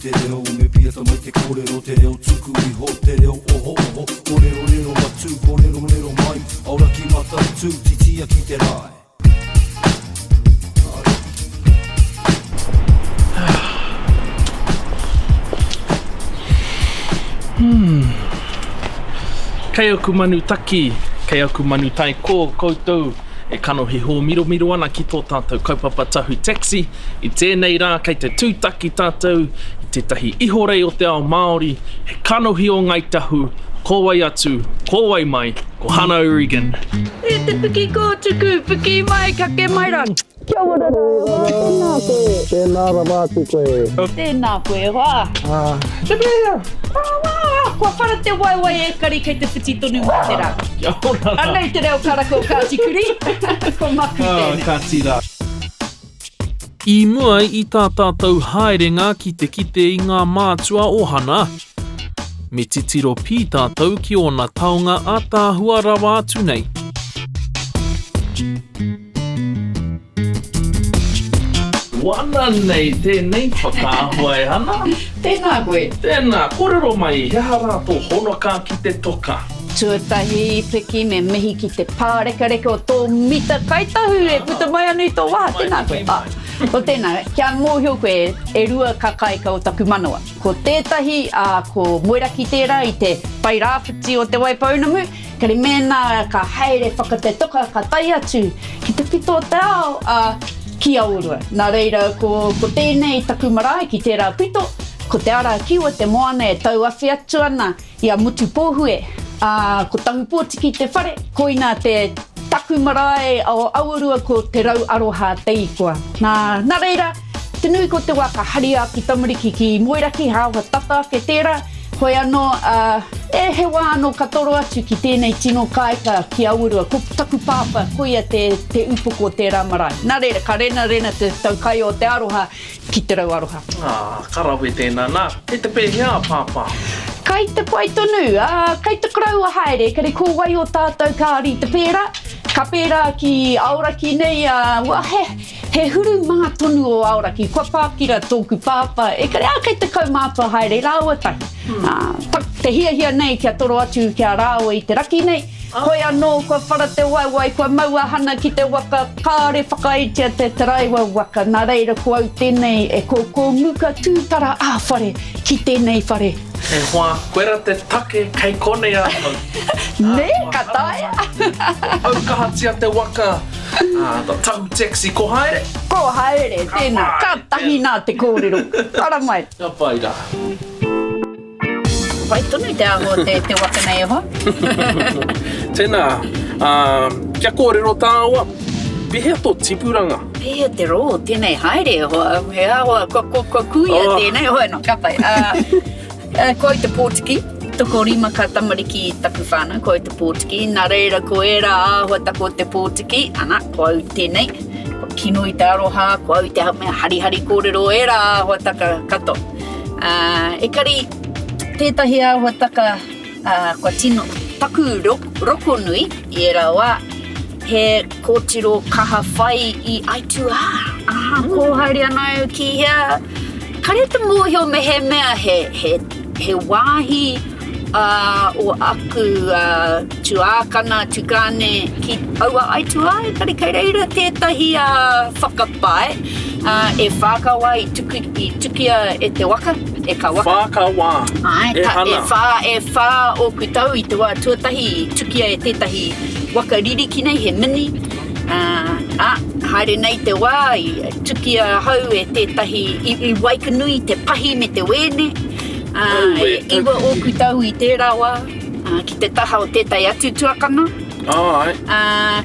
te reo me piata mai te kōrero Te reo tuku iho, te reo ohooho Kōrerorero atu, kōrerorero mai Aoraki matatū, titia ki te rae. Kei aku manu taki, kei aku manu taikō koutou e kanohi hōmiromiro ana ki tō tātou kaupapa tahu taxi. I tēnei rā kei te tūtaki tātou i tētahi ihorei o te ao Māori, he kanohi o Ngāi Tahu, ko wai atu, ko wai mai, ko Hana O'Regan. E te piki kōtuku, piki mai, kake mai rā. Kia ora rā e hoa, tēnā koe. Tēnā rawa atu koe. Tēnā koe e hoa. Te pēhea? Kua whara te waewae ekari kei te whiti tonu mai te rā. Kia ora rā. Anei te reo karaka o Kāti Kurī, ko Maku tēnei. Kāti rā. I mua i tā tātou haerenga ki te kite i ngā mātua o Hana, me titiro pī tātou ki ōna taonga ātaahua rawa atu nei. Wana nei tēnei whakaahua e Hana. Tēnā koe. Tēnā, kōrero mai, he aha rā tō honoka ki te toka? Tuatahi, piki me mihi ki te pārekareka o tō mita kaitahu e puta mai ana i tō waha. Tēnā koe. Ah, ko tēnā, kia mōhio koe, e rua ka kaika o taku manawa. Ko tētahi, ā, ko Moeraki tērā i te tai rāwhiti o Te Waipounamu, kare mēnā ka haere whaka te toka ka tae atu ki te pito o te ao, ā, ki Awarua. Nā reira, ko, ko tēnei taku marae ki tērā pito, ko Te Ara Kiwa te moana e tauawhi atu ana I a Motupōhue, ā, ko Tahupōtiki te whare, koina te taku marae o Awarua ko Te Rau Aroha te ikoa. Nā, nā reira, te nui ko te wā ka haria aku tamariki ki Moeraki, hāoha tata ake tērā, hoi anō, ā, e, he wā anō ka toro atu ki tēnei tino kāika ki Awarua, ko taku pāpā, koia te, te upoko o tērā marae. Nā reira, ka renarena te taukai o te aroha Ki te rau aroha. Ā, ka rawe tēnā. Nā, kei te pēhea a Pāpā? Kai te pai tonu, ā, kai te koroua haere, kare ko wai o tātou ka ari te pērā, ka pērā ki Aoraki nei, ā, ua, he, he huru mā tonu o Aoraki, kua pākira tōku pāpā, ekare, ā, kei te kaumātua haere rāua tahi. Ā, ta, te hiahia nei kia toro atu ki a rāua i te raki nei, Hoi anō kua whara te waewae, kua mau a Hana ki te waka, kāore whakaaetia te taraiwa waka, nā reira ko au tēnei e kōkō muka tūtara ā-whare ki tēnei whare. E hoa, koira te take kei konei ahau. Nē, ka taea. Aukahatia te waka, ā, tahu taxi, ko haere? Ko haere, tēnā, kātahi nā te kōrero. Ara mai. Ka pai rā. Pai tonu te āhua o te, te waka nei e hoa. Tēnā, uh, kia kōrero tāua, pēhea tō tipuranga? Pēhea te rō, tēnei haere e hoa, he āhua, kua, kua, kua kuia oh. tēnei, hoi no, ka pai. Uh, uh, ko au te pōtiki, tokorima ka tamariki i taku whānau, ko au te pōtiki, nā reira ko ērā āhua taku o te pōtiki, ana, ko au tēnei, kua kino i te aroha, ko au te mea harihari kōrero, ērā āhuataka katoa. Ā, ekari, tētahi āhuataka, ā, kua tino taku rokonui i ērā wā, he kōtiro kaha whai i aituā. Ahakoa haere ana au ki hea, kare te mōhio mehemea he, he, he wāhi ā, o aku ā, tuākana, tukāne ki aua aituā, ekari kei reira tētahi ā, whakapae, ā, e whākawā i tuku, i tukia e te waka, e ka waka. Whākawā, Āe, e ka, e Hana. whā, e whā ōku tau i te wā tuatahi i tukia e tētahi waka ririki nei, he mini, ā, ā, haere nei te wā i tukia ahau e tētahi, i, i Waikanui te pahi me te wēne, ā, Aue, e iwa ōku tau i tērā wā, ā, ki te taha o tētahi atu tuakana. Āe. Ā,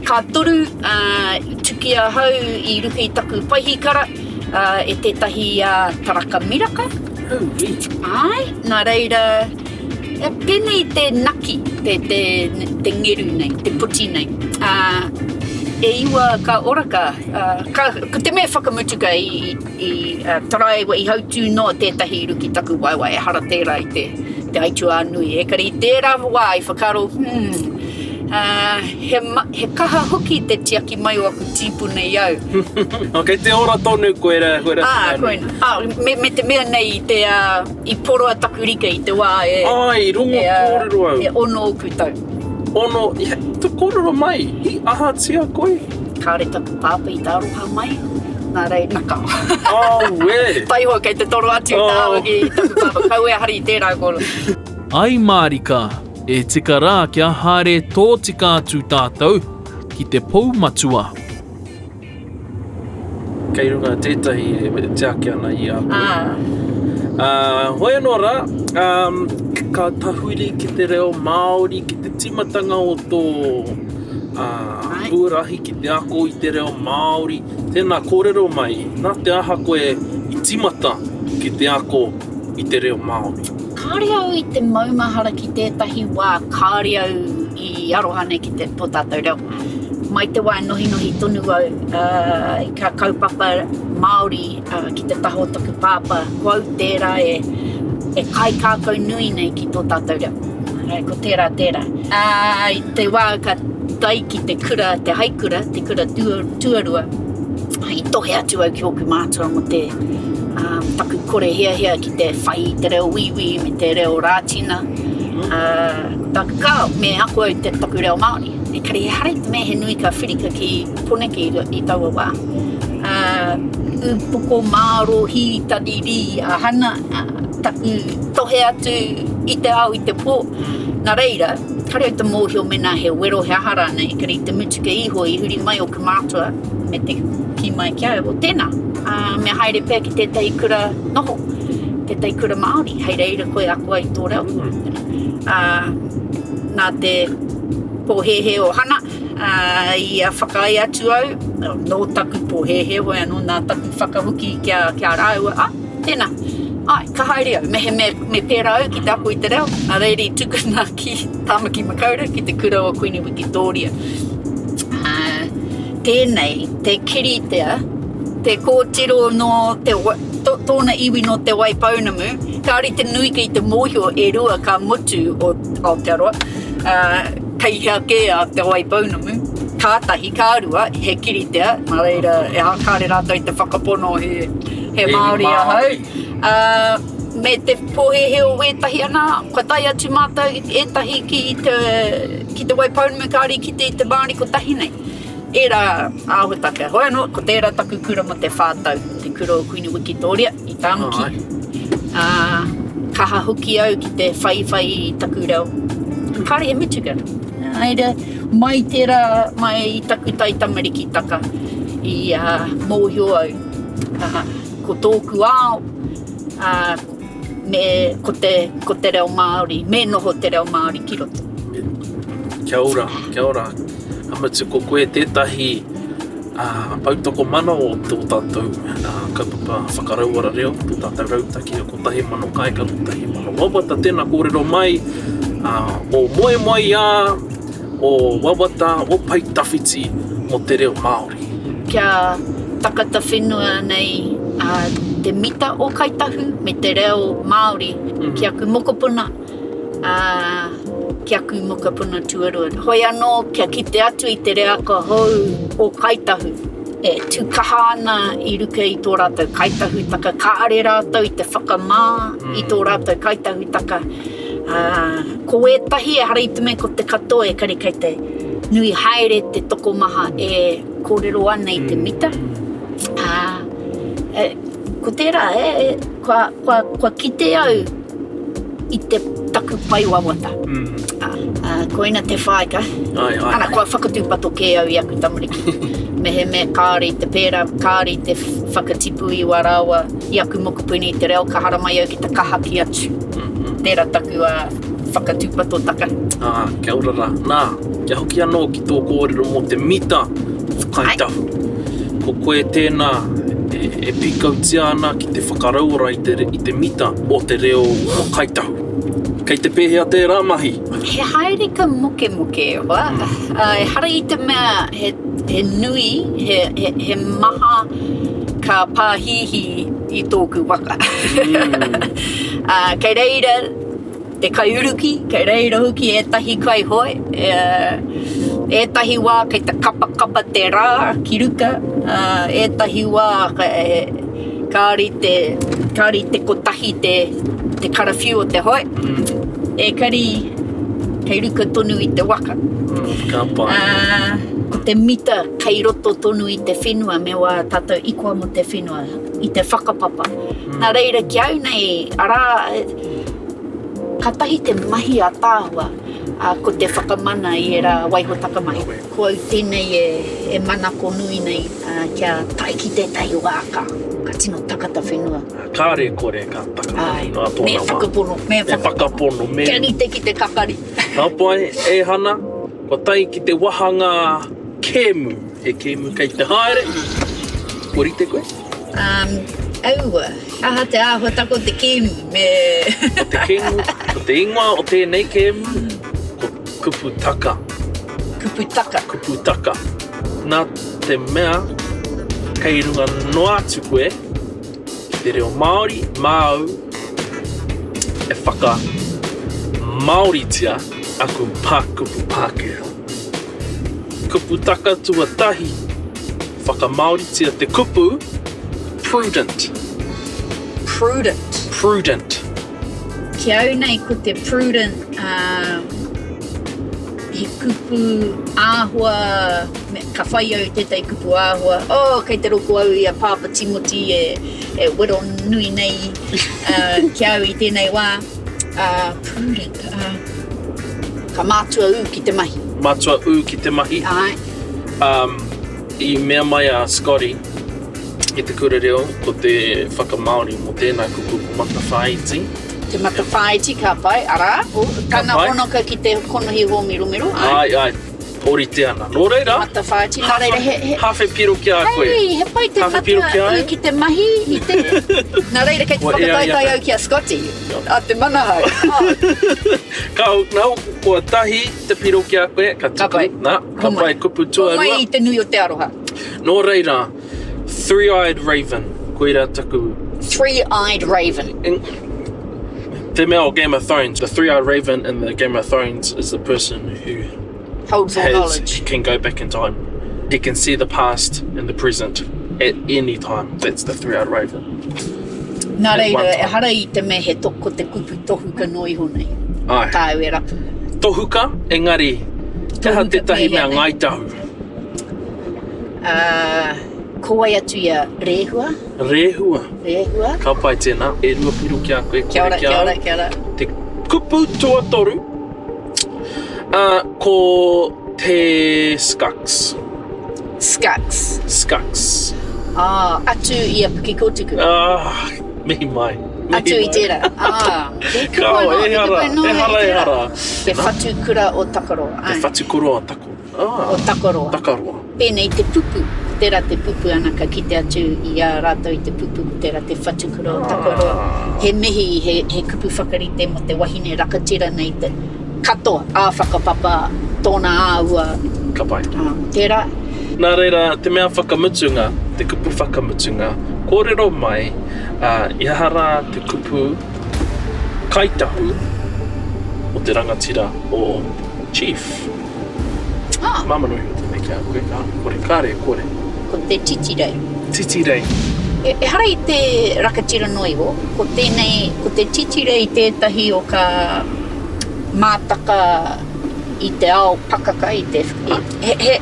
ka toru, ā, i tukia ahau i ruhi i taku paihikara, ā, e tētahi, ā, taraka miraka. Aue. Āe, nā reira, e pēnei te naki, te, te, te ngeru nei, te poti nei. Ā, e iwa ka ora ka, ā, ka, ko te mea whakamutuka i, i, i uh, taraiwa, i hautū noa tētahi ruki taku waewae, ehara tērā i te, te aituā nui. Ekari i tērā wā i whakaaro, hmm, He, he kaha hoki te tiaki mai o aku tīpuna i au. Oh, kei te ora tonu koe rā, koe rā. Ā, koina. Ā, me, me te mea nei i te, uh, i poroa taku rika i te wā e... Ai, rongo e, uh, kōrero au. E ono ōku tau. Ono, i, tu kōrero mai, i ahatia koe? Kāre taku pāpā i te aroha mai, nā reira, nā ka. Auē! Taihoa kei te toro atu oh. tā hoki i taku pāpā, kaua e hari i tērā kōrero. Ai mārika, E tika rā kia haere tōtika atu tātou ki te pou matua. Kei runga tētahi e tiaki ana i a koe. Ā, hoi anō rā, ka tahuri ki te reo Māori, ki te tīmatanga o tō huarahi ki te ako i te reo Māori. Tēnā kōrero mai, nā te aha koe i tīmata ki te ako i te reo Māori? Kāore au i te maumahara ki tētahi wā kāore au i aroha nei ki te, tō tātou reo. Mai te wā e nohinohi tonu au i kā kaupapa Māori ki te taha o taku pāpā, ko au tērā e, e kaikākau nui nei ki tō tātou reo. Ko tērā tērā. I te wā ka tae ki te kura, te haikura, te kura tuarua, I tohe atu au ki ōku mātua mō te taku kore hiahia ki te whai i te reo Wīwī me te reo Rātina. Ko tāku kāo, me ako au te taku reo Māori. Ekari ehara i te mea he nui ka whirika ki Poneke i taua wā. Ūpoko mārō hītariri a Hana, taku tohe atu i te ao i te pō. Nā reira, kāre au te mōhio mēnā he wero he aha rānei, ekari i te mutuka iho i huri mai ōku mātua, me te kī mai ki a au, o tēnā, ā, me haere pea ki tētahi kura noho, tētahi kura Māori, hei reira koe ako ai i tō reo. Ā, nā te pōhēhē o Hana, ā, i whakaae atu au, nō taku pōhēhē, hoi anō nā taku whakahoki ki a, ki a rāua, ā, tēnā, āe, ka haere au, mehemea me pērā au ki te ako i te reo, nā reira i tukuna ki Tāmaki Makaurau, ki te kura o Kuini Wikitōria. Ā, tēnei, te kiritea, te kōtiro nō te, tō, tōna iwi nō Te Waipounamu, kāore te nuika i te mōhio e rua ka motu o Aotearoa, ā, kei hea kē a Te Waipounamu, ka tahi, ka rua, he kiritea, nā reira, e, kāore rātou i te whakapono he, he Māori ahau. Ā, me te pōhēhē o wētahi ana, kua tae atu mātou ētahi ki te, ki Te Waipounamu kāore i kite i te Māori kotahi nei. Ērā āhuataka. Hoi anō, ko tērā taku kura mō te whā tau, te kura o Kuini Wikitōria i Tāmaki. Ā, kaha hoki au ki te whaiwhai i taku reo. Kāore he mutuka. Haere mai tērā, mai i taku taitamarikitaka i mōhio au, ko tōku ao, ā, me, ko te, ko te reo Māori, me noho te reo Māori ki roto. Kia ora, kia ora. Ka mutu ko koe tētahi poutokomana o tō tātou kaupapa whakarauora reo, tō tātou rautaki o 1000 Kāika, 1000 Wawata. Tēnā kōrero mai o moemoeā, o wawata, o pae tawhiti mō te reo Māori. Kia takata whenua nei te mita o Kai Tahu me te reo Māori ki aku mokopuna, ā, ki aku mokopuna tuarua. Hoi anō kia kite atu i te reaka hou o Kai Tahu e tū kaha ana i ruka i tō rātou kaitahutaka, kāre rātou i te whakamā i tō rātou kaitahutaka. Ā, ko ētahi ehara i te mea ko te katoa ekari kei te nui haere te tokomaha e kōrero ana i te mita. Ā, e, ko tērā, e, e, kua, kua, kua kite au i te taku pai wawata. Mm. Ā, ā, koina te whāika. Ai, ai. Ana, kua whakatūpato kē au i aku tamariki. Mehemea kāore i te pērā, kāore i te whakatipu i wā rāua, i aku mokopuna i te reo, ka haramai au ki te kahaki atu. Mm -hmm. Tērā taku uh, whakatūpatotaka. Ā, kia ora rā. Nā, kia hoki anō ki tō kōrero mō te mita o Kāi Tahu. Ko koe tēnā e, e pīkautia ana ki te whakarauora i te, i te mita o te reo o Kāi Tahu. Kei te pēhea tērā mahi? He haereka mokemoke e hoa. Uh, ehara i te mea he, he nui, he, he, he maha ka pāhīhī i tōku waka. Mm. uh, kei reira. te kaiuruki, kei reira hoki ētahi kaihoe, ētahi wā kei te kapakapa te rā ki ruka, ētahi wā kāore i te, kāore i te kotahi te, te karawhiu o te hoe, ekari kei ruka tonu i te waka. Ka pai. Ko te mita kei roto tonu i te whenua me wā tātou ikoa mō te whenua, i te whakapapa. Nā reira ki au nei, arā, Katahi te mahi ataahua, a, ko te whakamana i era waihotaka mai. Ko au tenei e, e manako nui nei, a, kia tae ki tetahi wā ka, ka tino takata whenua. Kāre kore ka takata whenua a tōna wā. Me whakapono, me whakapono. Me. Kia rite ki te kakari. Ka pai, e Hana, kua tae ki te wahanga kēmu. He kēmu kei te haere. Kua rite koe? Um, aua, aha te āhuataka o te kēmu, me... Ko te kēmu, ko te ingoa o tēnei kēmu, ko Kupu Taka. Kupu Taka. Kupu Taka. Nā te mea, kei runga noa atu koe ki te reo Māori, māu e whaka Māoritia aku pā kupu Pākehā. Kupu taka tuatahi, whakamāoritia te kupu prudent. Prudent. Prudent. Ki au nei ko te prudent uh, he kupu āhua, ka whai au i tētahi kupu āhua, oh, kei te roko au i a Pāpa Timoti e, e wero nui nei uh, ki au i tēnei wā. Uh, prudent. Uh, Ka mātua ū ki te mahi. Mātua ū ki te mahi. Āe. Um, I mea mai a Scotty i te kura reo, ko te whakamāori mō tēnā kupu ko matawhāiti. Te matawhāiti ka pai, arā, tana honoka ki te konohi hōmiromiro, āe. Āe, āe. Ōrite ana. Nō reira, Matawhāiti, nā reira, he, he, hāwhe piro ki a koe. Hei, he pai te Hāwhe piro ki a matua ū ki te mahi i te... Nā reira, kei te Kua ea i a whakataetae koe. au ki a Scotty, a te manahau. Oh. Ka, nā, kua tahi te piro ki a koe, ka Ka tuku, pai. nā, ka Homai. pai kupu tuarua. Homai i te nui o te aroha. Nō reira, Three-eyed raven, koira taku... Three-eyed raven. In, te mea o Game of Thrones, the three-eyed raven in the Game of Thrones is the person who Holds all has, knowledge. can go back in time. He can see the past and the present at any time. That's the three-eyed raven. Nā At one reira, time. ehara i te mea he to, ko te kupu tohuka noa iho nei. Ai. Tāu e rapu. Tohuka, engari, te aha Tohuka tētahi pēhea mea nei? Ngāi Tahu? Uh, ko wai atu ia Rehua? Rehua. Rehua. Ka pai tēnā. E rua piro ki a koe, Kia kore ora, ki a kia ora, au. kia ora. Te kupu tuatoru, uh, ko te skuks. Skuks. Skuks. Ah, atu i a Pukekotuku. Ah, mihi mai. Mihi Atu i mai. tērā. Ah, he kupu Kao, anō, he ehara, kupu anō i ehara, tērā. ehara. Te whatukura o Takaroa. Te Ai. whatukura o Takaroa. Ah, O Takaroa. Takaroa. Pēnei te pupu, ko tērā te pupu ana ka kite atu i a rātou i te pupu, ko tērā te whatukura o Takaroa. He mihi, he, he kupu whakarite mō te wahine rakatira nei te katoa, ā-whakapapa, tōna āhua. Ka pai. Ā, tērā. Nā reira, te mea whakamutunga, te kupu whakamutunga, kōrero mai, ā, i aha rā te kupu kaitahu o te rangatira o Chief? Ah. Māmā noa iho tēnei ki a koe, ka kore, kāre e kore. Ko te titirei. Titirei. E, ehara i te rakatira noa iho, ko tēnei, ko te titirei tētahi o ka mātaka i te ao pakaka, i te, i, he, he,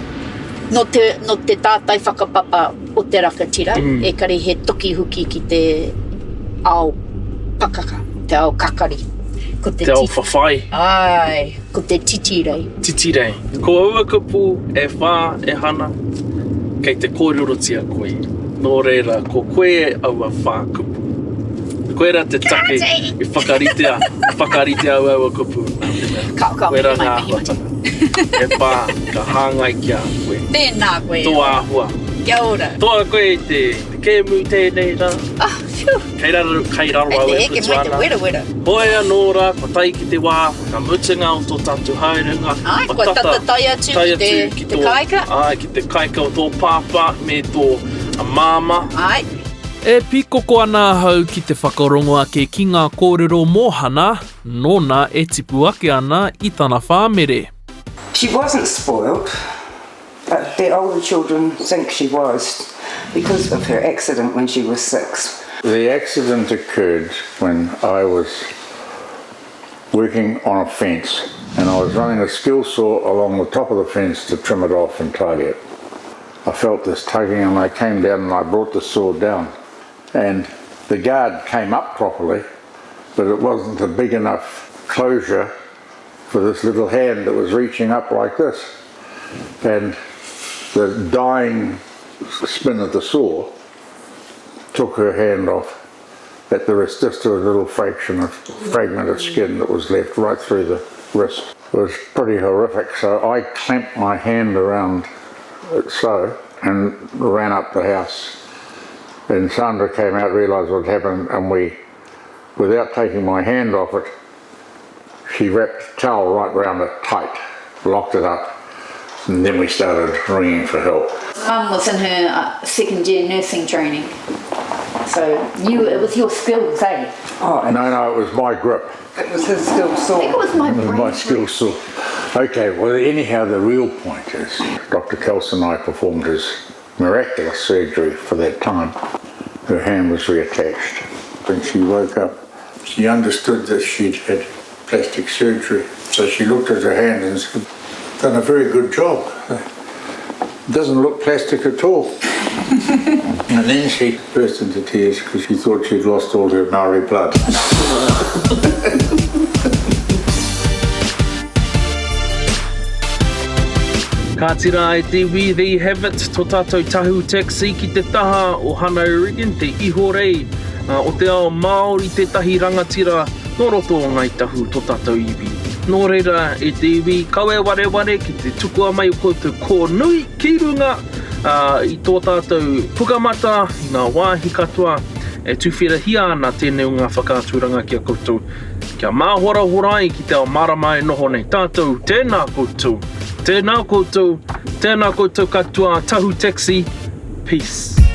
no te, no te tātai whakapapa o te rakatira, mm. ekari he toki huki ki te ao pakaka, te ao kakari. Ko te, te ao whawhai. Ai. Ko te titirei. Titirei. Ko aua kupu e whā e Hana, kei te kōrerotia koe. Nō reira, ko koe aua whā kupu. Koirā te take i whakaritea, whakaritea au aua kupu. Nā te mea, Ka, ka, koirā mihi mai, ngā mihi mai. āhuatanga. E whā, ka hāngai ki a koe. Tēnā koe. Tō āhua. Kia ora. Toa koe i te, te kēmu tēnei rā. Ah, phew. Kei raro, kei raro Kei au te e eke putu mai te ana. werawera. Hoi anō rā, kua tae ki te wā whakamutunga o tō tātou haerenga. Āe, kua tata tae atu ki te, ki te kāika. Āe, ki te kāika o tō pāpā me tō māmā. Āe. E pīkoko ana ahau ki te whakarongo ake ki ngā kōrero mō Hana, nōna e tipu ake ana i tana whāmere. She wasn't spoilt, but the older children think she was because of her accident when she was 6. The accident occurred when I was working on a fence and I was running a skill saw along the top of the fence to trim it off and tidy it. I felt this tugging and I came down and I brought the saw down and the guard came up properly but it wasn't a big enough closure for this little hand that was reaching up like this. And the dying spin of the saw took her hand off at the wrist, just a little fraction of fragment of skin that was left right through the wrist. It was pretty horrific. So I clamped my hand around it so and ran up the house. And Sandra came out, realised what had happened, and we, without taking my hand off it, she wrapped a towel right round it tight, locked it up, and then we started ringing for help. Mum was in her uh, second year nursing training. So you, it was your skills, eh? Oh, no, no, it was my grip. It was his skill saw. I think it was my brain. My skill saw. Okay, well, anyhow, the real point is Dr. Kelson and I performed his miraculous surgery for that time. Her hand was reattached. When she woke up, she understood that she'd had plastic surgery. So she looked at her hand and said, done a very good job. It doesn't look plastic at all. and then she burst into tears because she thought she'd lost all her Maori blood. Kāti rā e te iwi, there you have it, tō tātou tahu taxi ki te taha o Hana O'Regan, te ihorei o te ao Māori, tētahi rangatira nō roto o Ngāi Tahu, tō tātou iwi. Nō reira, e te iwi, kaua e wareware ki te tukua mai o koutou kōnui ki runga i tō tātou pukamata, i ngā wāhi katoa e tuwherahia ana tēnei o ngā whakaaturanga ki a koutou. Kia māhorahora ai ki te ao mārama e noho nei tātou, tēnā koutou, tēnā koutou, tēnā koutou katoa, Tahu Taxi, peace.